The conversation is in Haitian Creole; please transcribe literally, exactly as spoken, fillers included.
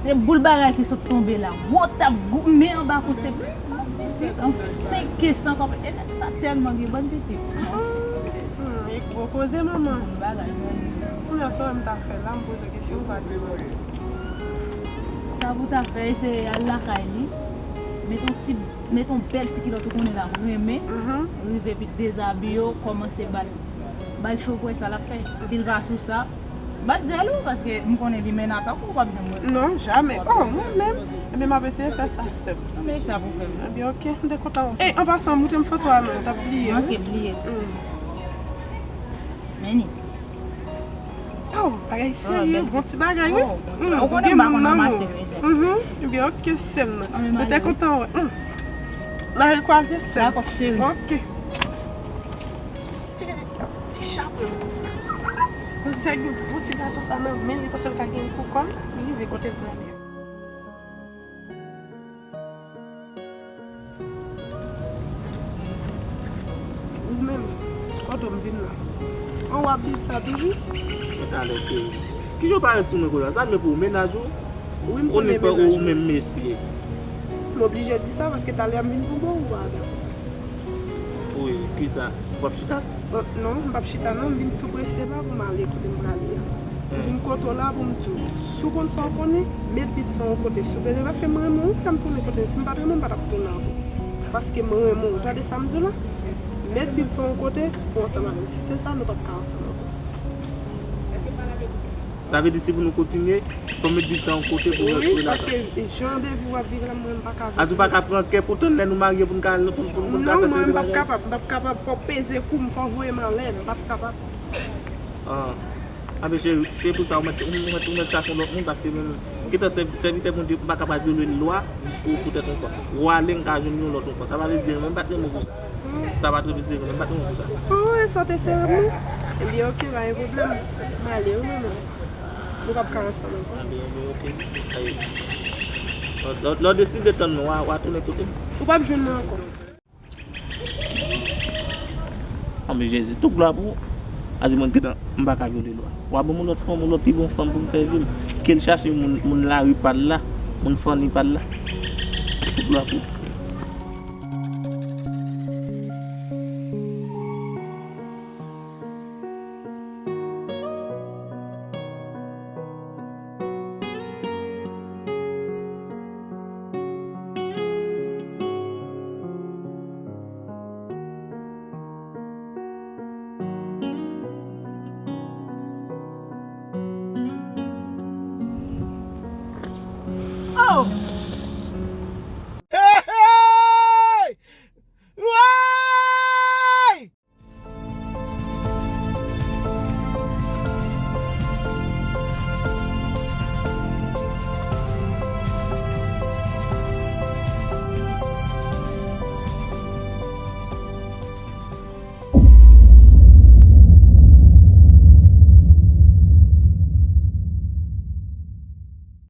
Se boul bagay ki sot tonbe la. Gwo tap, gwo men anba kou se, hmm, pitit, anfen, senk ke san kòb. E nèg sa tèlman gen bann pitit. Hmm, e gwo koze, manman. Boul bagay, man. Kounye a, sa m ta fè la, m poze w kesyon, ou pa di mwen. Sa pou ta fè, se al lakay li. Met yon ti, met yon bèl ti kilòt ou konnen la, renmen. Mhm. Rive pi dezabiye w, kòmanse ba l, ba l cho pou wè sa l ap fè. Si l pa sou sa, bat zèl ou, paske m konnen li men atak ou, w p ap janm wè. Non, jamè. Oh, mwen menm. Ebyen, m ap eseye fè sa sèm. Anben, sa pou fè m. Ebyen, ok, m te kontan. E, an pasan, montre m foto a non, w t ap bliye, wi. Ok, bliye. Hmm. Men ni. Oh, bagay serye, bon ti bagay, wi. Oh, bon ti bagay. Ou konnen m pa konn ranmase, men, jèn. Mhm. Ebyen, ok, sèm nan. Mwen te kontan, wè. Hmm. N a rekwaze, sèm. Dakò, cheri. Ok. Ti chapo konsa. Manzè gen bon ti gason sa nan men li, panse l ka gen pou kò l, li rive kote l prale. Ou menm, kote w m vin la? An w ap viv sa toujou? Men talè cheri. Kijan w parèt sou mwen konsa? Sa l men pou ou mennaj ou? Wi, m konnen mennaj ou. Ou menm mesye. M oblije di sa paske talè a m vin pou bò ou a. Wi, kisa? W ap chita? Euh, non, m p ap chita non, m vin tou prese la pou m ale kote m prale a. M vin kote w la pou m di w, si w konn sa w konnen, met Bib sa yon kote, souple, paske m renmen w, fè m tounen kote m. Si m pa t renmen w, m pa t ap tounen ankò. Paske m renmen w. Tande sa m di w la? Met Bib sa yon kote pou w ansanm avè m. Si se sa, nou p ap ka ansanm ankò. Sa vle di si pou nou kontinye, fò m met Bib sa yon kote pou relasyon. Wi, paske jan de vi w ap viv la, mwen, m pa ka viv. A di w pa ka pran kè pou tann lè nou marye pou n ka, pou, pou, pou n ka fè seri de bagay? Non, mwen, m p ap kapab, m p ap kapab, fò w peze kou m, fò w voye m anlè, m p ap kapab. Ah. Anben cheri, se pou sa ou mèt, ou mèt, ou mèt chache yon lòt moun paske menm, gentan sèvitè Bondye m pa ka pa vyole lwa jis pou, poutèt yon fanm. Ou ale, m ka jwenn yon lòt yon fanm. Sa pa vle di mwen m pa t renmen w pou sa. Sa pa t vle di mwen m pa t renmen w pou sa. Oh, e sa w te sere m wi. Ebyen, ok, pa gen pwoblèm. M ale wi, manman. Nou p ap ka ansanm ankò. Anben, anben, ok. Lè, lè, lè w deside tann mwen, w a, w a tounen kote m. Ou p ap jwenn mwen ankò. Anben Jezi, tout glwa pou ou. A di mwen gentan, m pa ka vyole lwa. W a ban m yon lòt fanm, yon lòt pi bon fanm pou m fè vi m. Ke l chache moun, moun lari pa l la, moun fanmi pa l la. Tout glwa pou ou. Oh!